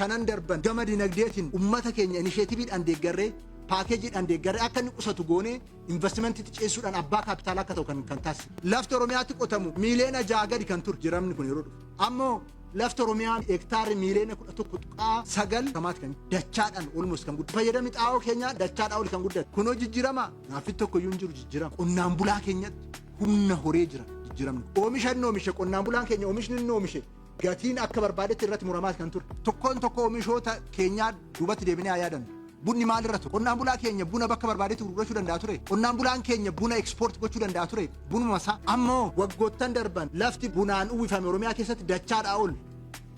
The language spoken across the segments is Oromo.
Shanan darban gama dinagdeetiin ummata keenya initiativeiidhaan deeggarree, packageiidhaan deeggarree, akka inni qusatu goonee, investmentiitti ceessuudhaan abbaa kaapitaalaa akka ta'u kan taasise. Lafti Oromiyaatti qotamu miiliyoona 6 gadi kan ture jiramni kun yeroo dhufu. Ammoo lafti Oromiyaa hektaarri miiliyoona 11.9 kamaati kan dachaadhaan almost kan guddate. Fayyadamni xaa'oo keenyaa dachaadhaan ol kan guddate. Kunoo jijjiirama gaaffii tokko iyyuu hin jiru jijjiirama. Qonnaan bulaa keenyatti humna horee jira jijjiiramni. Oomisha inni oomishe, qonnaan bulaan keenya oomishni inni oomishe gatiin akka barbaadetti irratti muramaati kan ture. Tokkoon tokko oomishoota keenyaa duubatti deebinee haa yaadannu. Bunni maalirra ture? Qonnaan bulaa keenya buna bakka barbaadetti gurgurachuu danda'a ture. Qonnaan bulaan keenya buna export gochuu danda'a ture. Bunuma isaa. Ammoo waggoottan darban lafti bunaan uwwifame Oromiyaa keessatti dachaadhaa ol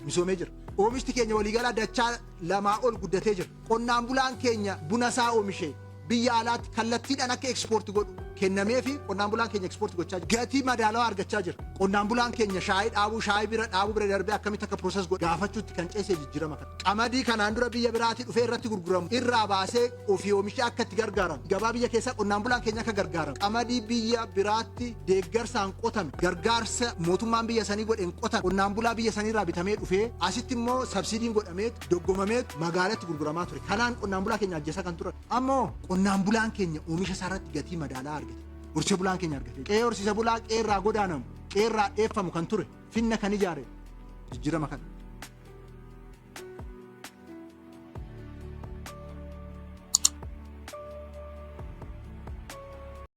misoomee jira. Oomishti keenya waliigalaa dachaa lamaa ol guddatee jira. Qonnaan bulaan keenya buna isaa oomishe biyya alaatti kallattiidhaan akka export godhu kennamee fi qonnaan bulaan keenya export gochaa jira. Gatii madaalawaa argachaa jira. Qonnaan bulaan keenya shaayii dhaabuu, shaayii bira dhaabuu bira darbee akkamitti akka process godhu gaafachuutti kan ceesee jijjiirama kana. Qamadii kanaan dura biyya biraatii dhufee irratti gurguramu irraa baasee ofii oomishee akka itti gargaaramu. Gabaa biyya keessaa qonnaan bulaan keenya akka gargaaramu. Qamadii biyya biraatti deeggarsaan qotame, gargaarsa mootummaan biyya sanii godheen qotame, qonnaan bulaa biyya saniirraa bitamee dhufee asitti immoo subsidyiin godhamee doggomamee magaalatti gurguramaa ture. Kanaan qonnaan bulaa keenya ajjeesaa kan turan. Ammoo qonnaan bulaan keenya oomisha isaa irratti gatii madaalaa argate. Horsiise bulaan keenya argate. Qe'ee horsiise bulaa qe'ee irraa godaanamu, qe'ee irraa dheeffamu kan ture, finna kan ijaare jijjiirama kana.